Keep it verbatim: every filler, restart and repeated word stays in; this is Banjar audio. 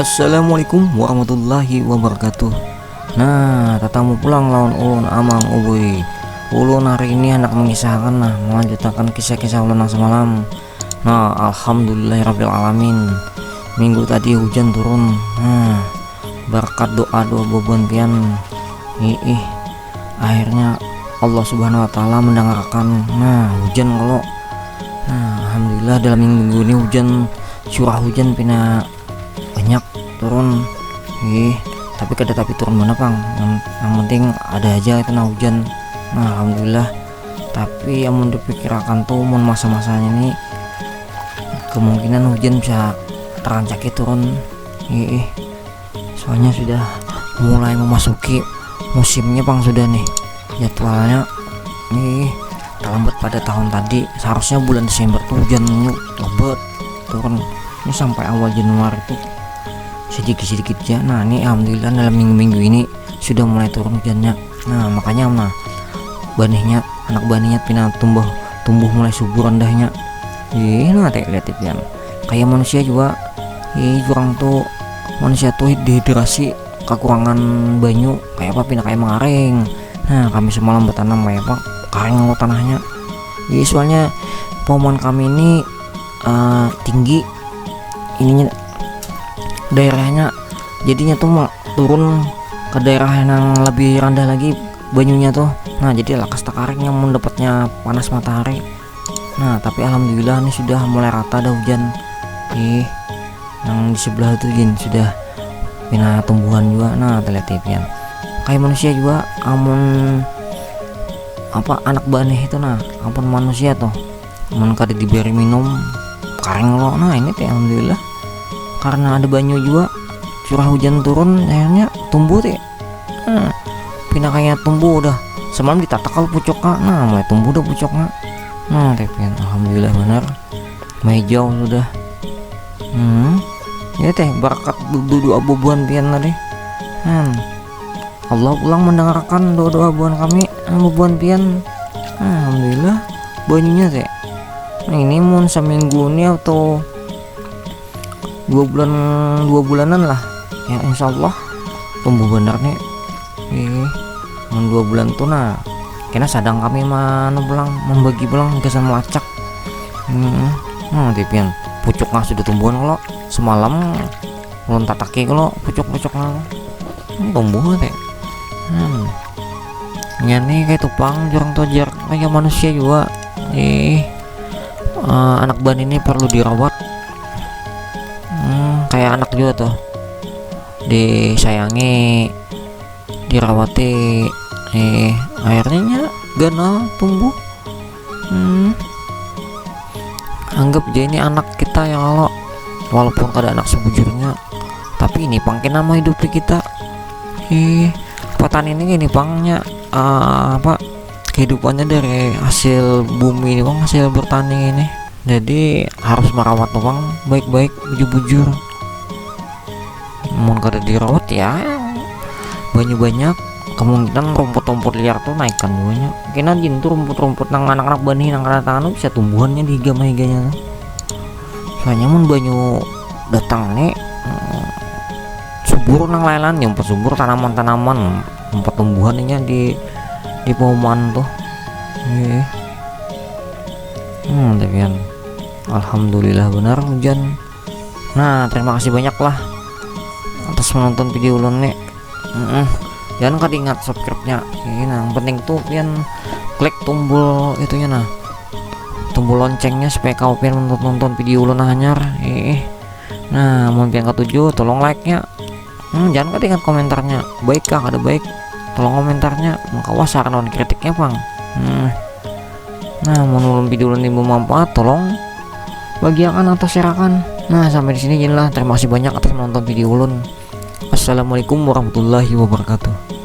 Assalamualaikum warahmatullahi wabarakatuh. Nah, tatamu pulang lawan ulun Amang Ubui. Ulun hari ini hendak mengisahkan, nah, melanjutakan kisah-kisah ulun yang semalam. Nah, alhamdulillahirabbil alamin. Minggu tadi hujan turun. Nah, berkat doa-doa bubuhan pian. Ih, akhirnya Allah Subhanahu wa Ta'ala mendengarkan. Nah, hujan kalau. Nah, alhamdulillah, dalam minggu ini hujan, curah hujan pina banyak turun. Ih, tapi kada tapi turun mana pang. Yang, yang penting ada aja itu, nah, hujan. Nah, alhamdulillah. Tapi amun dipikirakan tuh, mun masa-masanya ini, kemungkinan hujan bisa terancaki turun. Ih, soalnya sudah mulai memasuki musimnya pang sudah nih jadwalnya. Ih, terlambat pada tahun tadi, seharusnya bulan Desember tuh hujan lebat turun. Ini sampai awal Januari tuh sedikit-sedikit aja. Nah, ini alhamdulillah dalam minggu-minggu ini sudah mulai turun hujannya. Nah, makanya, nah, banihnya, anak banihnya pina tumbuh, tumbuh mulai subur rendahnya. Ih, nah, teh, lihat pian. Kayak manusia juga. Ih, kurang tuh, manusia tuh dehidrasi, kekurangan banyu, kayak apa, pina kayak mengaring. Nah, kami semalam bertanam, kayak apa, karing lo tanahnya. Ih, soalnya paman kami ini, eh, tinggi ininya, daerahnya, jadinya tuh mau turun ke daerah yang lebih rendah lagi banyunya tuh. Nah, jadi lakas takaringnya mun dapatnya panas matahari. Nah, tapi alhamdulillah nih sudah mulai rata ada hujan. Ih, yang di sebelah itu gin sudah pina tumbuhan juga. Nah, terlihat pian, kayak manusia juga, amun apa, anak banih itu, nah, ampun, manusia tuh, amun kada diberi minum, karing lo. Nah, ini teh alhamdulillah, karena ada banyu juga, curah hujan turun, akhirnya tumbuh teh. Nah, pina kayak tumbuh udah. Semalam ditatak kalau pucuknya, nah, mulai tumbuh udah pucuknya. Nah, teh pian, alhamdulillah benar, hijau sudah. Hmm, ya teh, berkat doa bubuhan pian tadi. Hmm, Allah pulang mendengarkan doa-doa bubuhan kami, eh, bubuhan pian. Alhamdulillah, banyunya teh. Nah, ini mun seminggu ini atau dua bulan, dua bulanan lah, ya, insya Allah tumbuh bener nih. Ih, mun dua bulan tuh, nah, kena sadang kami manu pulang, membagi pulang gasan melacak. Hmm, nah, teh pian, pucuknya sudah tumbuhan kalau semalam ulun tataki kalau pucuk-pucuknya. Hmm, tumbuh teh. Hmm. Ya nih, kayak tupang, jurang tuh, jar, kayak manusia juga. Ih, eh, anak banih ini perlu dirawat. Hmm, kayak anak juga tuh, disayangi, dirawati. Eh, akhirnya nya ganal tumbuh. Hmm, anggap aja ini anak kita ya, kalau walaupun kada anak sebujurnya, tapi ini pang kena menghidupi kita. Eh, petani ini gini pang nya, eh, apa, kehidupannya dari hasil bumi ini pang, hasil bertani ini. Jadi harus merawat pang baik-baik, bujur-bujur. Mun kada dirawat ya, banyu banyak, kemungkinan rumput-rumput liar tuh naikan juga nya. Kena gin tuh, rumput-rumput nang anak-anak banih nang kada tahan bisa tumbuhannya di higa mahiganya tuh. Soalnya mun banyu datang nih, hmm, subur nang lain-lain, rumput subur, tanaman-tanaman, rumput tumbuhan inya di, di pahuman tuh. Eh. Hmm, teh pian, alhamdulillah benar hujan. Nah, terima kasih banyak lah atas menonton video ulun nih. Mm-mm. Jangan kada ingat subscribe-nya. Ini, nah, yang penting tuh pian klik tombol itunya, nah, tombol loncengnya supaya kawa pian nonton, nonton video ulun hanyar. Eh, nah, mun pian katuju, tolong like-nya. Hmm, jangan kada ingat komentarnya. Baik kah kada baik, tolong komentarnya. Mengkawa saran wan kritiknya pang. Hmm. Nah, mun ulun video ulun ini bermanfaat, tolong bagiakan atau shareakan. Nah, sampai di sini gin lah. Terima kasih banyak atas menonton video ulun. Assalamualaikum warahmatullahi wabarakatuh.